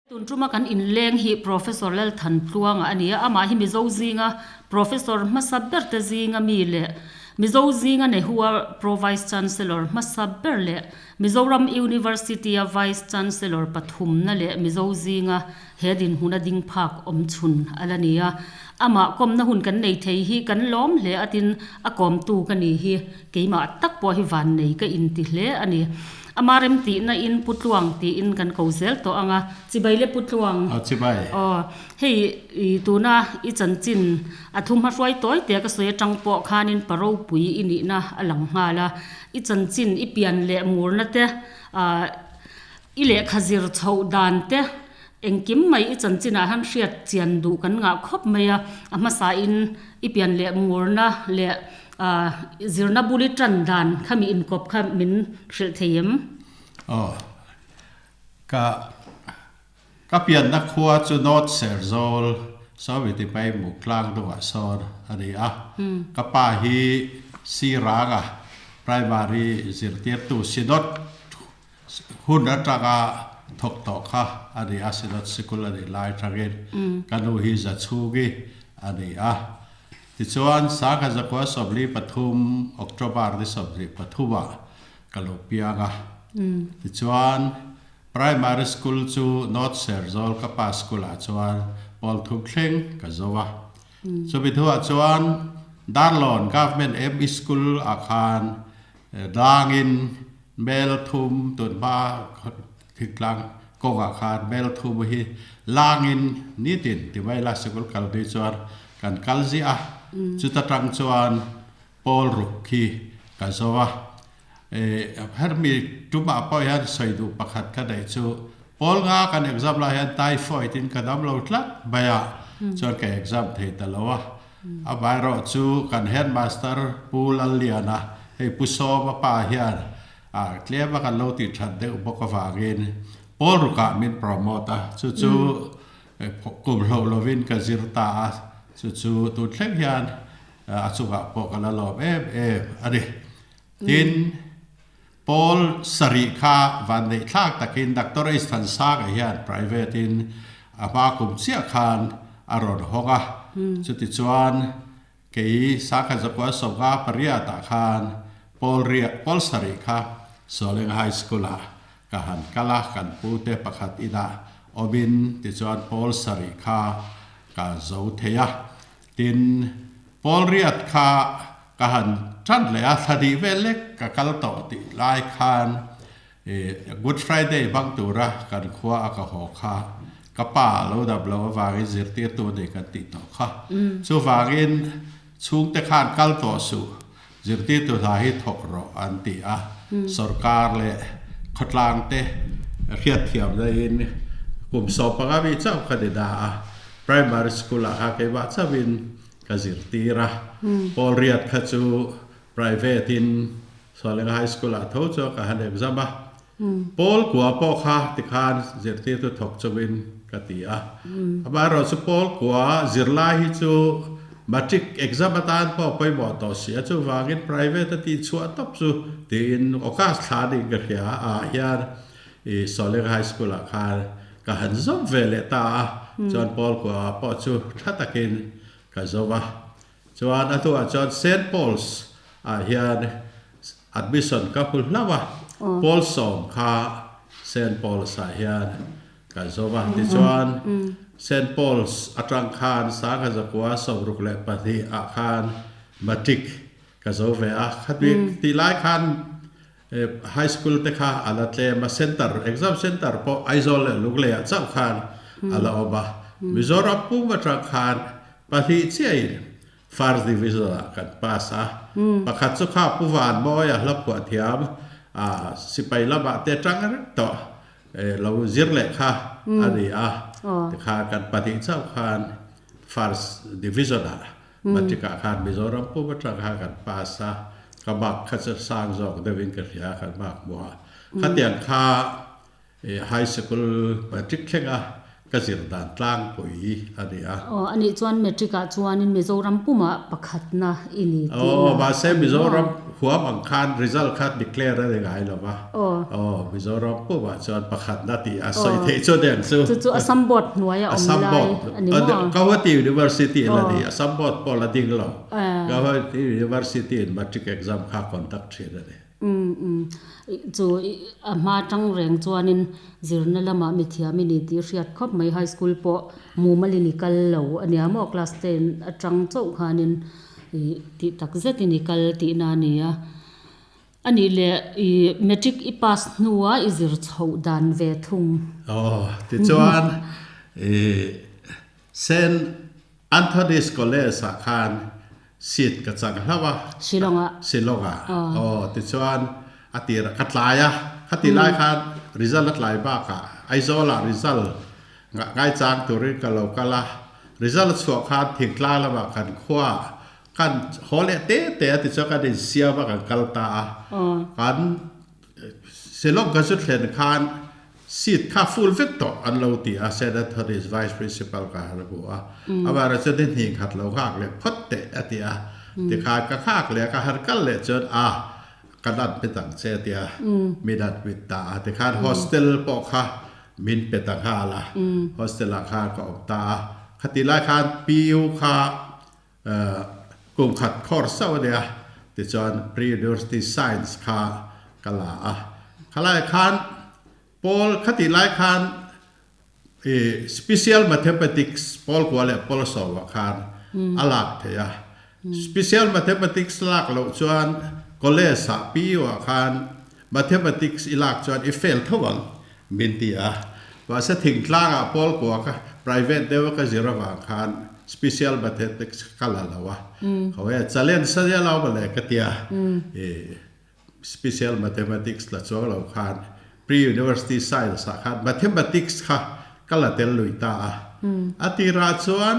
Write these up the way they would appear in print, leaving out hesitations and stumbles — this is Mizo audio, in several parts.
Tun tuma kan inleng hi Professor Lalthantluanga a ni a, amah hi Mizo zinga Professor hmasa ber te zinga mi leh Mizo zinga Nehua Pro Vice Chancellor hmasa ber leh Mizoram University-a Vice Chancellor pathumna leh Mizo zinga he dinhmuna ding phak awm chhun a la ni a. Amah kawmna hun kan nei thei hi kan lawm hle a tin a kawmtu ka ni hi keimah tak pawh hi vannei ka inti hle a ni. Ama rem tihna in Pu Tluang tiin kan ko zel tawh ang a, Chibai le Pu Tluang. Aw Chibai. Aw, hei i tuna i chanchin a thu hmahruai tawi te ka sawi atang pawh khanin pa ropui i nihna a lang nghal a, i chanchin i pian leh murna te, ah i lehkha zir chhoh dan te engkim mai i chanchinah hian hriat chian duh kan ngah khawp mai a, a hmasa in i pian leh murna leh Ahh zirna bul i tan dan khami inkawp kha min hrilh thei em? Aw, ka ka pianna khua chu North Serzawl Sawiti Paimuk tlang dungah sawn a ni a. Ka pa hi Siranga Primary zirtirtu Synod hun atanga thawk tawh kha a ni a, Synod sikul a nih lai atangin ka nu hi Zachhungi a ni a. Tichuan, Sangha zakua 43 October ni 23 ah ka lo piang a. Tichuan, Primary School chu North Serzawl ka pa school ah chuan pawl thum thleng ka zo a. Chumi thuah chuan Darlawn Government ME School ah khan dangin mel thum tunhma Thingtlang kawngah khan mel thum hi langin nitin ti mai la sikul kal ni chuan kan kal ziah a, chuta tang chuan pawl ruk khi ka zo a. Hermi tumah pawh hian sawi duh pakhat ka neih chu pawl nga kan exam lai hian typhoid in ka dam lo tlat mai a, chuan ka exam thei ta lo a. Amaherawhchu kan headmaster Pu Lalliana hei Pu Sawma pa hian A tlem a kan lo tih that deuh bawk avangin pawl rukah min promote a, chu chu kum hloh lovin ka zir ta a, chu chu tun thleng hian a chungah pawh ka la lawm em em a ni. Tin, pawl sarih kha vanneih thlak takin Doctor H Thansanga hian private in a hma kum chiah khan a rawn hawng a, chutichuan Kei Sakha Zakua Sawmnga pariat ah khan Paul Riak Paul Sarih kha Sawleng High School ah ka han kal a, kan pu te pakhat inah awmin tichuan Paul Sarih kha ka zo thei a. Tin, Paul Riat kha ka han tan leh a, thla dih vel lek ka kal tawh tih lai khan Good Friday hmang tura kan khua a ka haw kha ka pa a lo dam lo avangin zirtirtu nei kan tih tawh kha. Chuvangin chhungte khan kal tawh suh, zirtirtu hna hi thawk rawh an ti a. Sorkar leh khawtlang te hriatthiamna in kum 15 mi chauh kha ni na a, primary school ah kha keimah chauhin ka zirtir a. Pawl riat kha chu private in Sualenga High School ah tho chuan ka han exam a, Pawl kua pawh kha tikhan zirtirtu thawk chungin ka ti a. Amaherawh chu Pawl kua zirlai hi chu Matric exam atan pawh pawimawh tawh si a, chuvangin private a tih chhuah tawp chu tiin August thla niin ka hria ah hian i Sualenga High School ah khan ka han zawm ve leh ta a, chuan Pawl kua pawh chu tha takin ka zo a. Chuan a hnuah chuan Saint Paul's ah hian admission ka hmu hlauh a, Paul sawm kha Saint Paul's ah hian ka zo a. Tichuan Saint Paul's atang khan Sangha Zakua 62 ah khan matric ka zo ve a. Khati tih lai khan high school te kha a la tlem a, center, exam center pawh Aizawl leh Lunglei ah chauh khan a la awm a. Mizoram pum atang khan pahnih chiahin First Division ah kan pass a. Pakhat chu kha Pu Vanmawia hla phuah thiam sipai lamah te tang reng tawh lo zir leh kha a ni a. Tikhan kan pahnih chauh khan First Division ah Matric ah khan Mizoram pum atang kha kan pass a, ka mark kha chu sang zawk deuhin ka hria kan mark hmuh a. Khatiang kha high school matric thleng a ka zir dan tlangpui a ni a. Aw, anih chuan matric ah chuanin Mizoram pumah pakhatna i ni tihna a ni maw? Mahse Mizoram. huam ang khan result kha declare a ni ngai lo va. Aw, Mizoram pumah chuan pakhatna tih a sawi theih chu aniang chu. Chu chu Assam Board hnuaia awm lai a ni maw? Guwahati University la ni, Assam Board pawh la ding lo. Guwahati University in matric exam kha conduct thin a ni. Umm chu a hma tang reng chuanin zirna lamah mithiam i ni tih hriat khawp mai. High school pawh mumalin i kal lo a nia maw class ten atang chauh khanin ih tih tak zetin i kal tihna a ni a. A nih leh i matric i pass hnua i zir chhoh dan ve thung. Aw tichuan ih Saint Anthony's College ah khan seat ka chang hlauh a. Shillong ah. Shillong ah. Aw tichuan a tir ka tlai a, khati lai khan result a tlai bakah Aizawl ah result ngaichang turin ka lo kal a, result a chhuah khan thingtlang lamah kan khua ah kan haw leh te te a tichuan kan insiam a kan kal ta a, kan Shillong ka zu thlen khan seat kha full vek tawh an lo ti a, Saint Anthony's Vice Principal ka han hmu a, amaherawh chuan ni hnih khat lo nghak leh phawt teh a ti a, tikhan ka nghak leh a, ka han kal leh chuan a ka dat pet ang che a ti a, min han pit ta a, tikhan hostel pawh kha min pe ta nghal a, hostel ah khan ka awm ta a, khatih lai khan PU kha Kum khat course chauh a nia, tichuan Pre-University Science kha ka la a. Khalai khan pawl khatih lai khan i Special Mathematics pawl kua leh pawl sawmah khan a lak thei a. Special Mathematics lak loh chuan College ah PU ah khan Mathematics i lak chuan i fail tho ang min ti a. Mahse thingtlangah pawl kua ka private deuh a ka zir avang khan special mathematics ka la lo a. Ho e challenge a nia lo mawle ka tia. I special mathematics la chuang lo khan pre-university science ah khan mathematics kha ka la tel lui ta a. A tirah chuan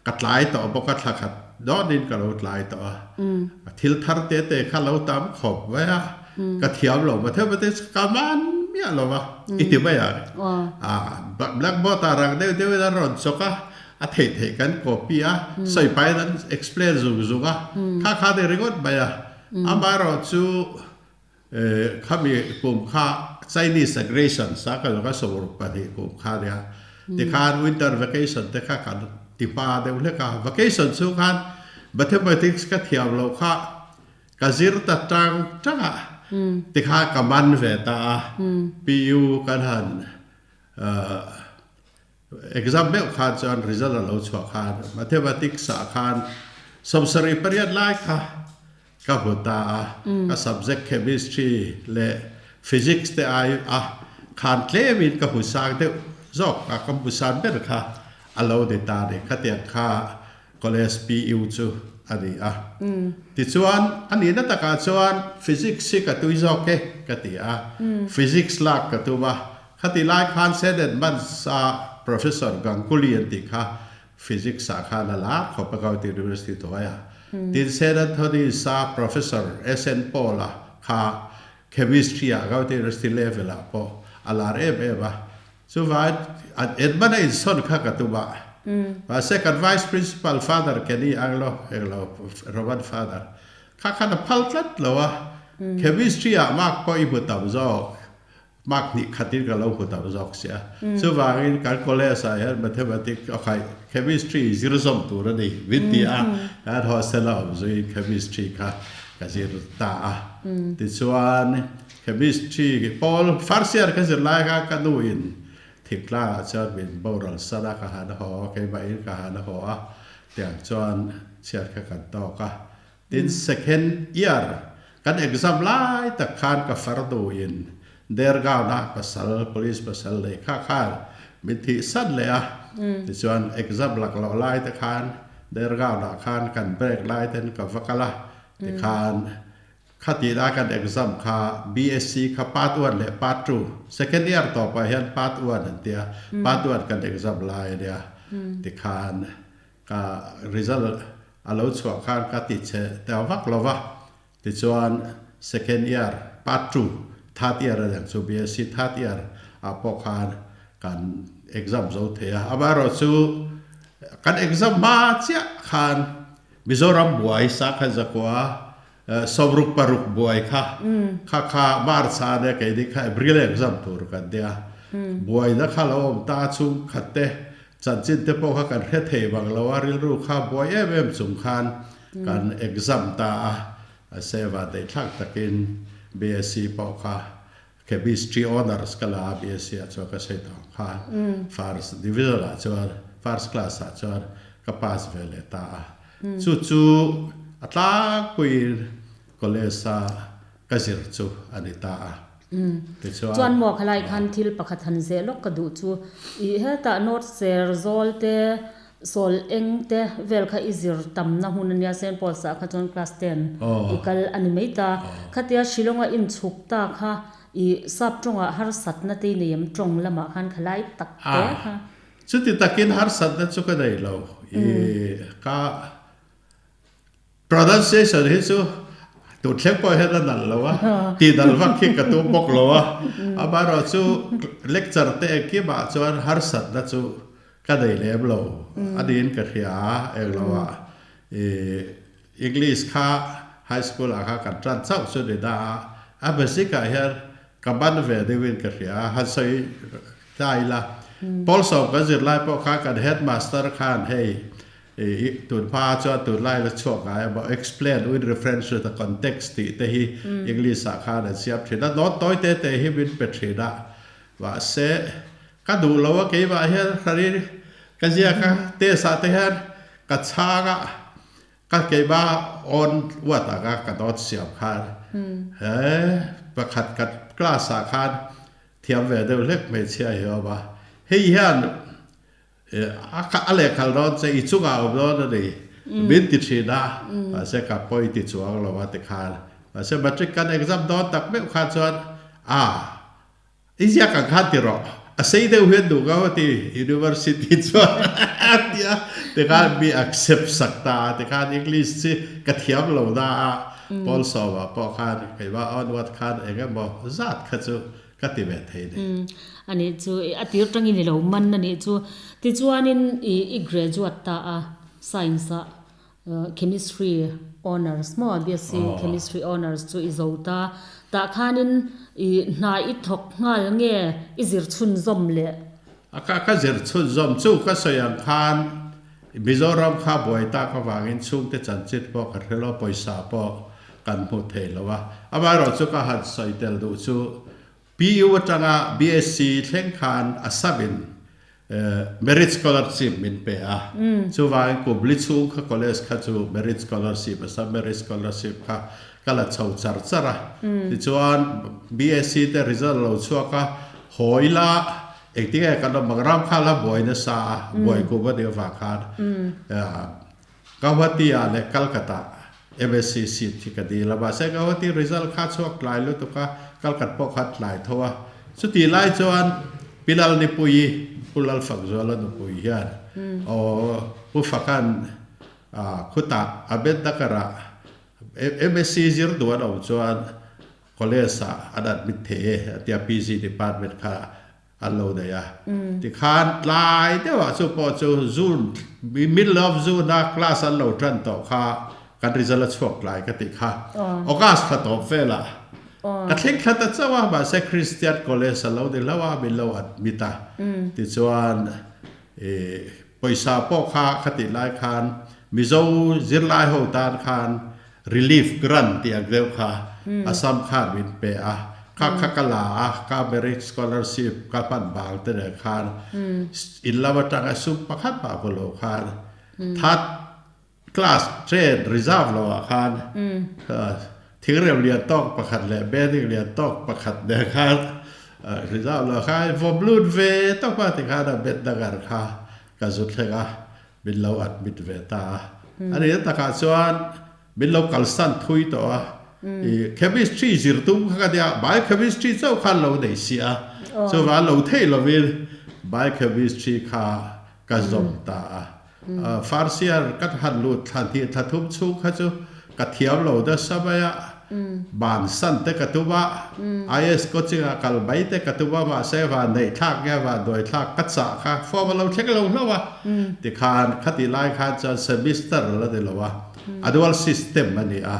Ka tlai tawh bawk a, thla khat dawnin ka lo tlai tawh a. A thil thar te te kha lo tam khawp mai a, ka thiam lo mathematics ka man miah lo va, i ti mai ang. Blackboard ah rang deuh deuhin a rawn chawk a, a theih theih kan copy a, sawi pahin an explain zung zung a, kha kha ni ringawt mai a. Amaherawhchu Khami kum kha Chinese aggression sa ka laka 22 kum kha nia. Tikhan winter vacation te kha kan ti hma deuh hlek a. Vacation chhung khan mathematics ka thiam loh kha ka zir ta tang tang a. Tikhan ka man ve ta a. PU kan han exam meuh khan chuan result a lo chhuah khan mathematics ah khan 78 lai kha Ka hmu ta a, ka subject chemistry leh physics te ai a khan tlemin ka hmu sang deuh zawk a, ka hmu san ber kha a lo ni ta ni. Khatiang kha college PU chu a ni a. Tichuan a nihna takah chuan physics hi ka tui zawk e ka ti a, physics lak ka tum a. Khati lai khan Senate Mansa Professor Ganguly an tih kha Physics ah khan a lar khawp a Gauhati University tuai a. Tin Saint Anthony sa Professor SN Paul a kha Chemistry ah Gauhati University level ah pawh a lar em em a. Chuvangin an enhman a insawn kha ka tum a. Mahse kan Vice Principal Father Kenny Anglo englo Roman Father kha khan a phal tlat lo a. Chemistry ah mark pawh i hmu tam zawk. Mark hnih khatin ka lo hmu tam zawk sia. Chuvangin kan college ah hian mathematics a khaih chemistry zir zawm tur a ni min ti a, kan hostel a awm zuiin chemistry kha ka zir ta a. Tichuan chemistry pawl first year ka zir lai kha ka nu in thingtlang ah chuan min boral san a, ka han haw a, keimah in ka han haw a, tiang chuan chhiat kha kan tawk a. Tin second year kan exam lai tak khan ka farnu in Dergaon ah pasal police pasal nei kha khan min thih san leh a, tichuan exam lak loh lai te khan Dergaon ah khan kan break lai ten ka va kal a, tikhan khatih lai kan exam kha BSc kha part one leh part two second year tawpah hian part one an tia part one kan exam lai ania tikhan Ka result a lo chhuah khan ka ti che teuh vak lo va, tichuan second year part two third year a dang chu BSc third year ah pawh khan kan exam zo thei a, amaherawhchu kan exam hma chiah khan Mizoram buai Sakhan Zakua. Sawmruk paruk buai kha kha kha March a nia keini kha April exam tur kan nia. Buaina kha lo awm ta chung khat te chanchin te pawh kha kan hre thei bang lo a, rilru kha buai em em chung khan kan exam ta a, seva deihthlak takin BSc pawh kha Chemistry Honours ka la a, BSc ah chuan ka sawi tawh ang khan First Division ah chuan First Class ah chuan ka pass ve leh ta a. Chu chu a tlangpuiin college a ka zir chu a ni ta a. Tichuan. Chuan maw khalai khan thil pakhat han zeh lawk ka duh chu i hetah North Serzawl te Sawl eng te vel kha i zir tamna hun a nia, Saint Paul's ah kha chuan class 10 i kal a ni mai ta. Khatia Shillong a inchhuk ta kha i sap tawngah harsatna te i nei em tawng lamah khan khalai tak te kha. Chuti takin harsatna chu ka nei lo. I ka Pronunciation hi chu tun thleng pawh hian a nalh lo a, tih nalh vak hi ka tum bawk lo a. Amaherawh chu lecture te engkimah chuan harsatna chu ka nei lem lo a niin ka hria a, englo ah ih English kha high school ah kha kan tan chauh chu ni na a, a basic ah hian ka ban ve deuhin ka hria a, han sawi ta ila. Pawl sawm kan zir lai pawh khan kan headmaster khan hei I tun hma chuan tunlai la chhuak ngai a maw explain with reference to the context tih te hi English ah khan an siam thin a, note tawi te te hi min pe thin a, mahse ka duh lo a keimah hian hrarin ka ziak a test ah te hian ka chhang a ka keimah on uat ang a ka note siam khan he pakhat ka class ah khan thiam ve deuh hlek hmeichhia hi a awm a, hei hian A lehkhal dawn che i chungah awm dawn a ni. Min ti thin a, mahse ka pawi ti chuang lo a tikhan. Mahse matric kan exam dawn tak meuh khan chuan a i ziak ang khan ti rawh, a sei deuh hian duh ngau a ti university chuan a ti a, tikhan mi accept sak ta a, tikhan English chi ka thiam lo na a, pawl sawmah pawh khan keimah onward khan eng emaw zat kha chu Ka ti ve thei ni. A nih chu, a tir tangin i lo man a nih chu. Tichuanin i i graduate ta a, science ah chemistry honours maw, BSc chemistry honours chu i zo ta. Tah khanin i hna i thawk nghal nge i zir chhunzawm leh? A ka ka zir chhunzawm chu ka sawi ang khan Mizoram kha buai tak avangin chhungte chanchin pawh ka hre lo, pawisa pawh kan hmu thei lo a. Amaherawhchu ka han sawi tel duh chu PU atanga BSc thleng khan Assam-in Merit Scholarship min pe a. Chuvangin kum li chhung kha college kha chu Merit Scholarship, Assam Merit Scholarship kha ka la chho char char a. Tichuan BSc te result lo chhuak a, haw ila engtinge kan awm ang ram kha la buai nasa a, buai kum a nih avang khan Guwahati-ah leh Calcutta-ah MSc seat hi ka dil a, mahse Guwahati result kha chhuak tlai lutuk a, Calcut pawh kha tlai tho a. Chutih lai chuan Pi Lalnipuii, Pu Lalfakzuala nupui hian aw Pu Fakan khutah Ahmednagar-ah MSc zir duh an awm chuan College-ah an admit thei e a tia PG department kha An lo nei a. Tikhan tlai deuhah chu pawh chu June, middle of June a class an lo tan tawh kha kan result a chhuak tlai ka tih kha. August thla tawp velah ka thleng thla ta chauh a, mahse Christian College a lo ni hlauh a, min lo admit a. Tichuan ih pawisa pawh kha khatih lai khan Mizo zirlai ho tan khan Relief grant tih ang deuh kha Assam khan min pe a, kha kha ka la a, ka merit scholarship ka hman bang te nen khan in lam atanga sum pakhat mah hmu lo khan third class train reserve lo ah khan thingrem lian tawk pakhat leh bedding lian tawk pakhat nen khan reserve lo khan vawm lut ve tawp a tikhan a bed nagar kha ka zu thleng a. Min lo admit ve ta a. A nihna takah chuan min lo kalsan thui tawh a. I chemistry zir tum kha ka nia, biochemistry chauh khan lo nei si a. Chuvang lo theih lovin biochemistry kha ka zawm ta a. First year ka han lut thla hnih thla thum chhung kha chu ka thiam lo nasa mai a. Bansan te ka tum a, IAS coaching ah kal mai te ka tum a, mahse van neih thlak nge van duai thlak ka chah kha form a lo thleng lo hlauh a, tikhan khatih lai khan chuan semester la ni lo a, annual system a ni a,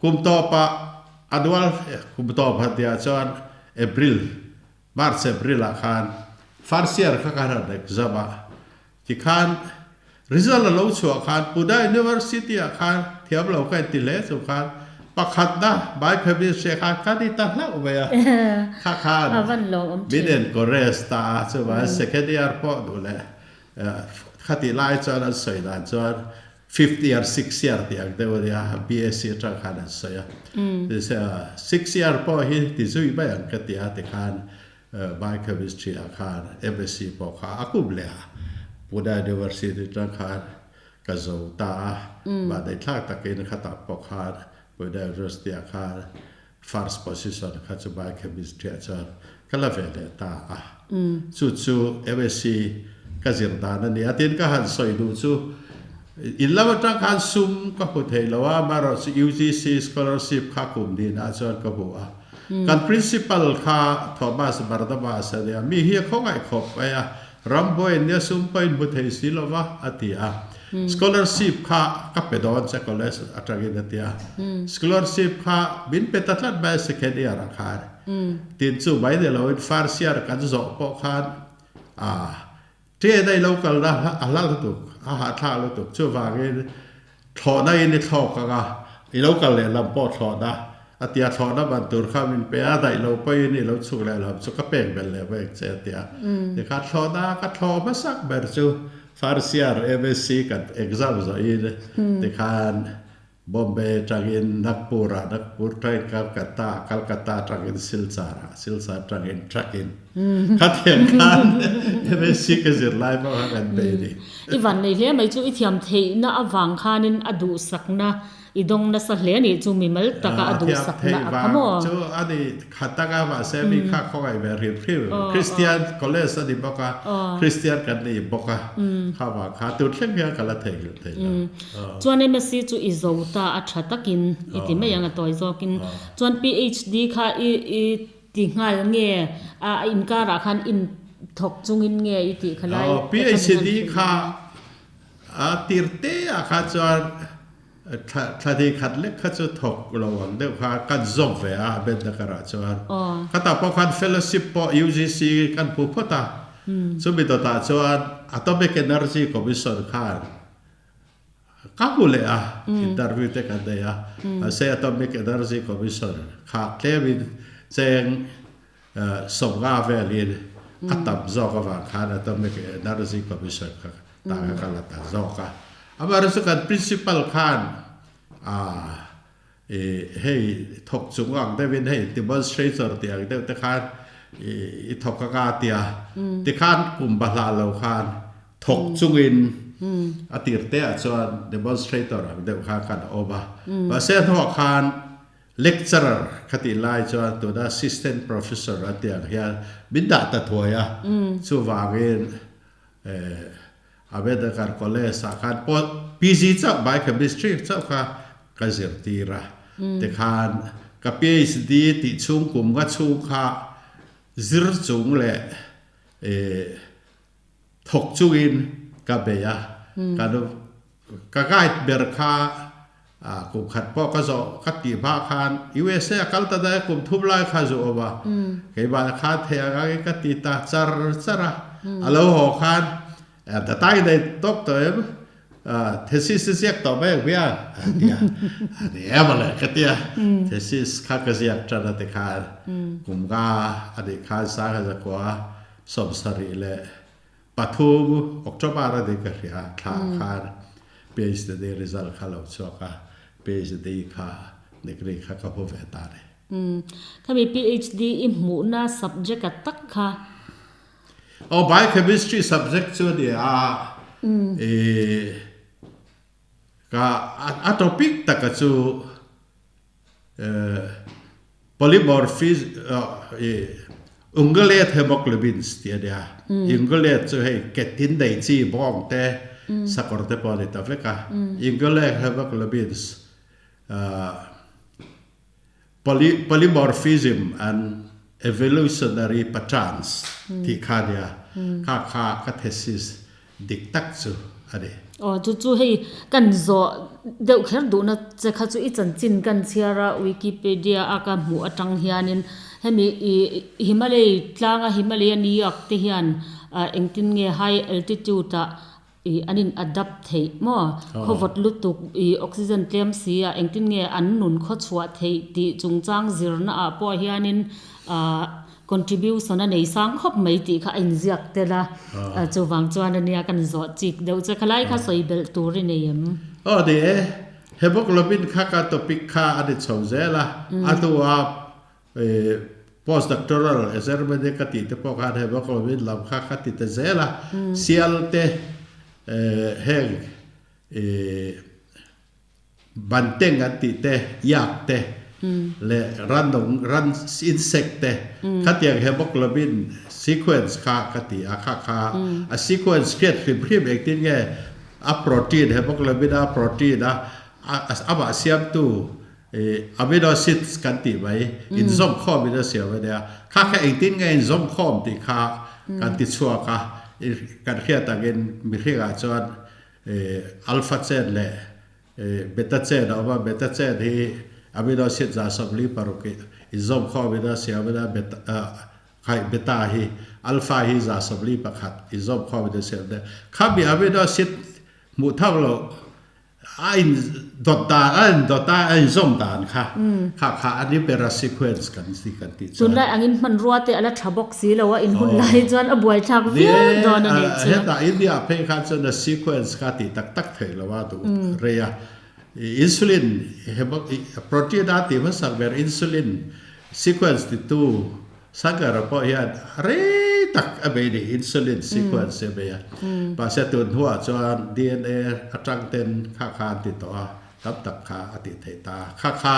Kum tawpah annual kum tawp han tihah chuan April, March April ah khan first year kha kan han exam a, tikhan result a lo chhuah khan Pune University ah khan thiam lo ka inti hle chu khan pakhatna biochemistry ah khan ka ni ta hlauh mai a, kha khan min encourage ta a, chuvangin second year pawh duh leh Khatih lai chuan an sawi dan chuan fifth year, sixth year tih ang deuh a nia, BSc atang khan an sawi a. Sixth year pawh hi ti zui mai ang ka ti a, tikhan Biochemistry ah khan MSc pawh kha a kum leh a, Pune University atang khan ka zo ta a, vahneithlak takin khatah pawh khan Pune University ah khan First position kha chu biochemistry ah chuan ka la ve leh ta a. Chu chu MSc ka zir dan a ni a. Tin ka han sawi duh chu in lam atang khan sum ka hmu thei lo a, amaherawh chu UGC scholarship kha kum dinah chuan ka hmu a. Kan principal kha Thomas Barnabas a nia, mi hi a khawngaih khawp mai a, Rambuai nia sum pawh in hmu thei si lo va a ti a. Scholarship kha ka pe dawn che college atangin a ti a. Scholarship kha min pe ta tlat mai a second year ah khan. Tin chu mai ni loin first year kan zawh pawh khan ah train a i lo kalna a hla lutuk, a hahthlak lutuk. Chuvangin Thlawhna in i thlawk ang a, i lo kal leh lam pawh thlawhna a ti a, thlawhna ban tur kha min pe a, daih lo pawhin i lo chhuk leh lam chu ka pek belh leh mai ang che a ti a. Tikhan thlawhna ka thlawh hmasak ber chu first year MSc kan exam zawhin tikhan Bombay atangin Nagpur ah, Nagpur atangin Calcutta ah, Calcutta atangin Silchar ah, Silchar atangin truck in khatiang khan MSc ka zir lai pawh kha kan bei a ni. I van nei hle mai chu i thiam theihna avang khanin a duhsakna i dawng nasa hle a nih chu mimal taka a duhsakna a kha maw? Chu a ni khat taka mahse mi kha khawngaih ve hrim hrim Christian college a ni bawk a Christian kan ni bawk a kha vang kha tun thleng hian ka la theihnghilh thei lo. Chuan MSc chu i zo ta a tha takin i ti mai ang a tawi zawkin chuan PhD kha i i Ti nghal nge a inkarah khan in thawk chungin nge i tih kha lai te kha min han PhD hrilh kha a tir te ah kha chuan thla hnih khat lek kha chu thawk lo ang deuh kha kan zawm ve a Ambedkar ah chuan khatah pawh khan fellowship pawh UGC kan hmu phawt a chumi dawtah chuan Atomic Energy Commission khan Ka hmu leh a, interview te kan nei a, mahse Atomic Energy Commission kha tlemin cheng sawmnga velin a tam zawk avang khan Atomic Energy Commission kha tah kha ka la ta zawk a. Amaherawhchu kan principal khan hei thawk chung ang deuhin hei demonstrator tih ang deuh te khan i thawk anga tia tikhan kum bahlah lo khan Thawk chungin a tir te ah chuan demonstrator ang deuh kha kan awm a. Mahse a hnuah khan lecturer kha tih lai chuan tuna assistant professor an tih ang hian min dah ta thuai a. Chuvangin Ambedkar College ah khan pawh PG chauh biochemistry chauh kha ka zirtir a. Tikhan ka PhD tih chhung kum nga chhung kha zir chung leh Thawk chungin ka bei a, ka nu ka guide ber kha kum khat pawh ka zawh ka tih hma khan USA a kal ta daih a kum thum lai kha zu awm a, keimah khan thei ang angin ka ti ta char char a, a lo haw khan datai nei tawp tawh em thesis hi ziak tawh mai ang hmiang a ti a, a ni em a le ka ti a, thesis kha ka ziak tan a tikhan kum nga a nih khan sangha zakua 73 October a ni ka hria thla khan PhD result kha lo chhuak a, PhD kha degree kha ka hmu ve ta a ni. Khami PhD i hmuhna subject a tak kha. Aw Biochemistry subject chu a ni a, i ka a topic taka chu Polymorphism Ungulate hemoglobins tih a nia. Ungulate chu hei ketin nei chi bawng te sakawr te pawh a ni ta vek a. Ungulate hemoglobins Polymorphism and evolutionary patterns tih kha a nia. Kha kha ka thesis dik tak chu a ni. Aw chu chu hei kan zawh deuh kher duhna che kha chu i chanchin kan chhiar a Wikipedia a ka hmuh atang hianin hemi ih Himalay tlanga Himalaya New York te hian ah engtin nge high altitude ah ih an in adapt theih maw khawvawt lutuk ih oxygen tlem si ah engtin nge an nun khawchhuah theih tih chungchang zirna ah pawh hianin ah Contribution a nei sang khawp mai tih kha a inziak tel a, chuvang chuan ania kan zawh chik deuh che. Khalai kha sawi belh tur i nei em? Aw ni e, hemoglobin kha ka topic kha a ni chho zel a, a hnuah postdoctoral experiment ka tih te pawh khan hemoglobin lam kha ka ti ta zel a, sial te heng Banteng an tih te, yak te leh rannung, ran, insect te khatiang hemoglobin sequence kha ka ti a, kha kha a sequence hriat hrim hrim engtin nge a protein, hemoglobin a protein a amah siamtu amino acids kan tih mai inzawmkhawm in a siam a nia, kha kha engtin nge inzawmkhawm tih kha kan ti chhuak a, kan hriat angin mihringah chuan Alpha chain leh beta chain a awm a, beta chain hi amino acid 46 inzawm khawmin a siam a, beta khai beta hi alpha hi 141 inzawm khawmin a siam a, khami amino acid hmuh thak loh a in dawt dan a in dawt a a inzawm dan kha kha kha a ni ber a sequence kan ti kan tih chuan. Tunlai angin hmanrua te a la tha bawk si lo a, in hun lai chuan a buaithlak viau dawn a nih chu. Hetah India phei khan chuan a sequence kha tih tak tak theih lo a duh rei a. Insulin protein a tih hmasak ber insulin sequence titu Sagar pawh hian rei tak a bei ni, insulin sequence hi a bei a. Mahse tun hnuah chuan DNA atang ten kha kha an ti tawh a, tam tak kha a tih theih ta. Kha kha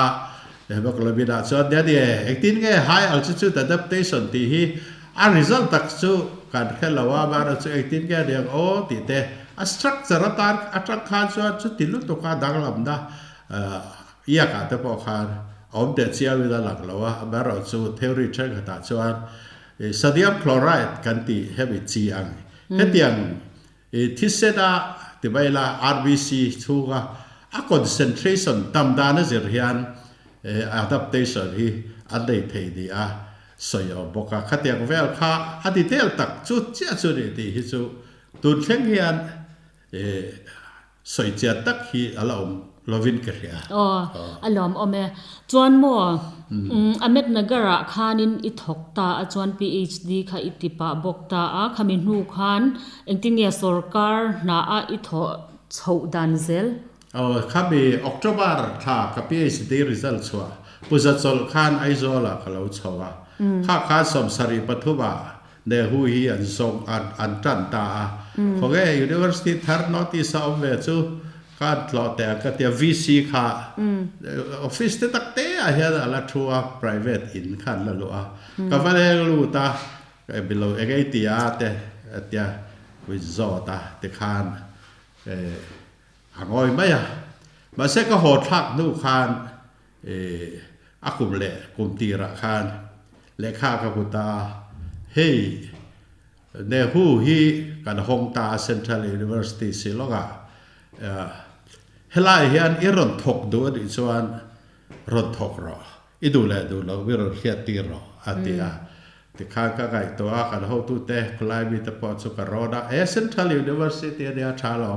hemoglobin ah chuan nia ni e, engtin nge high altitude adaptation tih hi a result tak chu kan hre lo a, amaherawhchu chu engtin nge aniang aw tih te a structure atan atang khan chuan chuti lutuk a danglamna Iakah te pawh khan a awm teh chiangin a lang lo a, amaherawhchu theory thenkhatah chuan sodium chloride kan tih hemi chi ang hetiang thisena ti mai ila RBC chhunga a concentration tam dan a zir hian adaptation hi an nei thei ni a sawi awm bawk a, khatiang vel kha a detail tak chu chiah chu ni tih hi chu tun thleng hian Sawi chian tak hi a la awm lovin ka hria. Aw, a lawm awm e. Chuan maw, Ahmednagar-ah khanin i thawk ta a, chuan PhD kha i ti pah bawk ta a, khami hnu khan engtin nge sorkar hnaah i thawh chhoh dan zel? Aw, khami October thla ka PhD result chhuah Puza chawlh khan Aizawl-ah ka lo chho a, kha khan 73 ah Nehu hi an zawng an an tan ta a. Khawnge University thar North East a awm ve chu ka an tlawh teh ang ka tia VC kha office te tak te ah hian a la thu a private in kha an la luh a. Ka va leng lut a bilo eng ei ti a te a tia min zawt a tikhan a ngawi mai a. Mahse ka haw thlak hnu khan A kum leh kum tirah khan lehkha ka hmu ta a, hei Nehu hi kan hawng ta a Central University Shillong ah, helai hian i rawn thawk duh a nih chuan rawn thawk rawh, i duh leh duh loh i rawn hriat tir rawh a ti a. Tikhan ka ngaihtuah a, kan hotute khawlai mite pawh chu ka rawn a, he Central University ania tha lo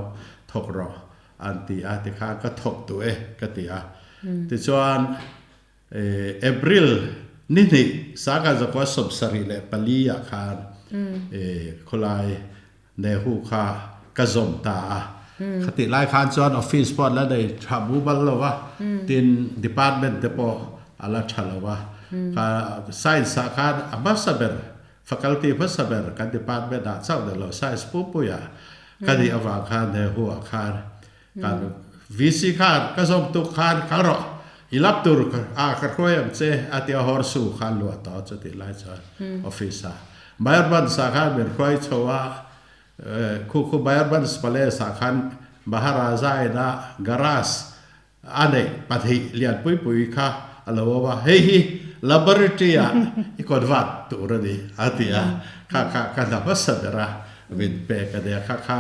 thawk rawh An ti a, tikhan ka thawk duh e ka ti a. Tichuan April ni hnih sangha zakua 74 ah khan khawlai Nehu kha ka zawm ta a. Khatih lai khan chuan office pawh an la nei tha mumal lo va, tin department te pawh a la tha lo va. Kha science ah khan a hmasa ber Faculty hmasa ber kan department ah chauh ni lo science pupuia ka nih avang khan he hu ah khan kan VC khan ka zawm tuk khan kal rawh i lap tur ah ka hruai ang che a ti a horsu khan luah tawh chu tih lai chuan office ah Mayurbhanj ah khan min hruai chho a khu khu Mayurbhanj palace ah khan Maharaja in a garage A neih pahnih lianpui pui kha a lo awm a, hei hi laboratory ah i convert tur a ni a ti a, kha kha ka hna hmasa ber a min pek a nia, kha kha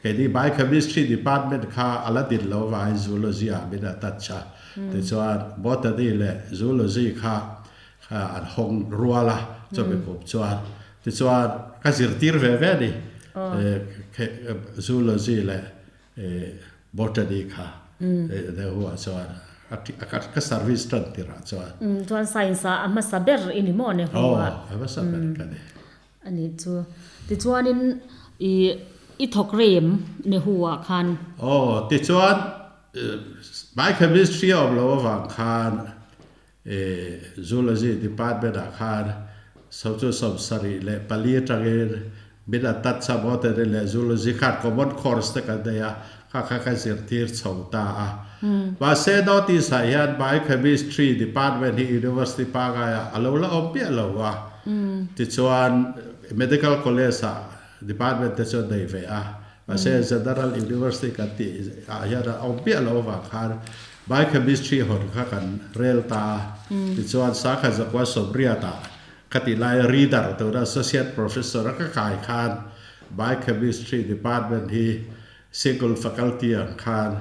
Keini Biochemistry Department kha a la din lo avangin Zoology ah min a touch a. Tichuan Botany leh Zoology kha an hawng rual a, chumi kum chuan. Tichuan ka zirtir ve ve a ni, Zoology leh Botany kha Nehu ah chuan ka service tan tirah chuan. Chuan Science ah a hmasa ber i ni maw Nehu ah? Aw, a hmasa ber ka ni. A nih chu. Tichuanin i i thawk rei em Nehu ah khan? Aw, tichuan Biochemistry a awm loh avang khan Zoology Department ah khan so chu 74 atangin min a touch a Botany leh Zoology khan common course te kan nei a, kha kha ka zirtir chho ta a. Mahse notice ah hian Biochemistry Department hi University pangaiah a lo la awm piah lo a. Tichuan Medical College ah Department te chu an nei ve a, mahse General University kan tih ah hian a awm piah lo avang khan Biochemistry hawn kha kan rel ta a. Tichuan Sangha Zakua Sawmriat ah ka tih laia Reader tuna Associate Professor a ka kai khan Biochemistry Department hi Single Faculty ang khan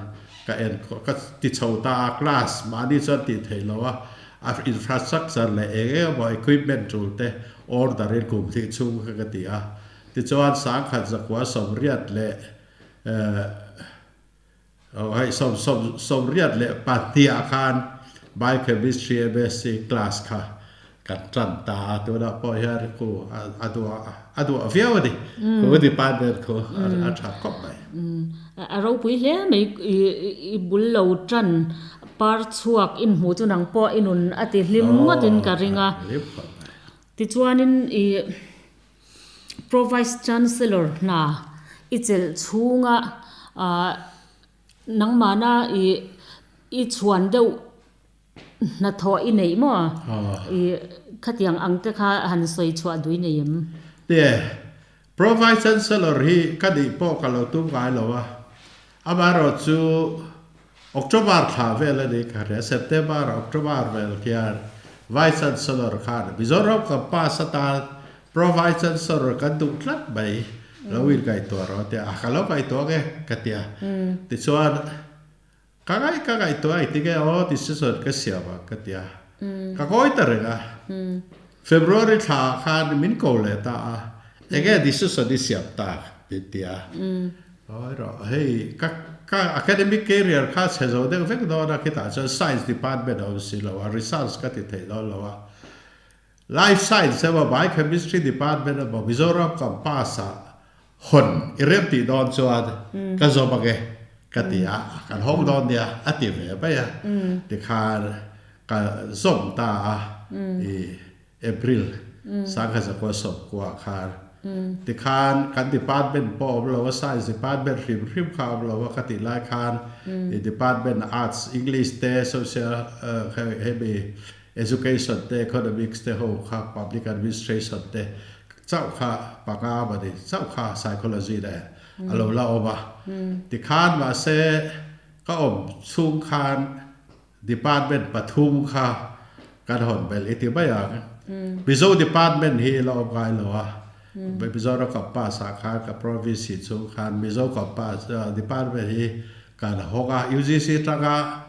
ka en ka ti chho ta a, class mahni chuan tih theih loh a, a infrastructure leh eng eng emaw equipment tul te order in kum hnih chhung kha ka ti a. Tichuan 1988 hei sawm sawm 82 ah khan Biochemistry MSc class kha kan tan ta a, tunah pawh hian khu a duah a duah viau a ni, khu department khu a tha khawp mai. A ropui hle mai i bul lo tan par chhuak in hmuh chu nang pawh i nun a ti hlim ngawtin ka ring a. Tichuanin i Pro Vice Chancellor hna i chelh chhunga nangmahna i i chhuan deuh Hnathawh i neih maw? I khatiang ang te kha han sawi chhuah dui nei em? Nia, Pro Vice Chancellor hi ka nih pawh ka lo tum ngai lo a, amaherawh chu October thla vel a ni ka hria, September, October vel khian Vice Chancellor khan Mizoram campus atan Pro Vice Chancellor kan duh tlat mai, lo ingaihtuah rawh a ti a, ka lo ngaihtuah ang e ka ti a, tichuan Ka ngaih ka ngaihtuah ai tinge aw decision ka siam ang ka ti a, ka ngawi ta reng a. February thla ah khan min ko leh ta a, enge decision i siam tak min ti a. Ngawi rawh, hei ka ka academic career kha chhe zo deuh vek dawn a, khitah chuan science department a awm si lo a, research ka ti thei dawn lo a. Life Science emaw Biochemistry Department emaw Mizoram campus ah hawn i rem tih dawn chuan ka zawm ang e ka ti a, kan hawng dawn nia a ti ve mai a, tikhan ka zawm ta a i April 1990 khan tikhan kan department pawh awm lo a, Science department hrim hrim kha awm lo a ka tih lai khan i department Arts, English te, Social hemi Education te, Economics te ho kha, Public Administration te chauh kha panga mawni chauh kha Psychology nen a lo la awm a. Tikhan mahse ka awm chhung khan Department pathum kha kan hawn belh i ti mai ang. Mizo Department hi la awm ngai lo a, Mizoram Campus ah khan ka Province chhung khan Mizo Campus Department hi kan hawng a, UGC tanga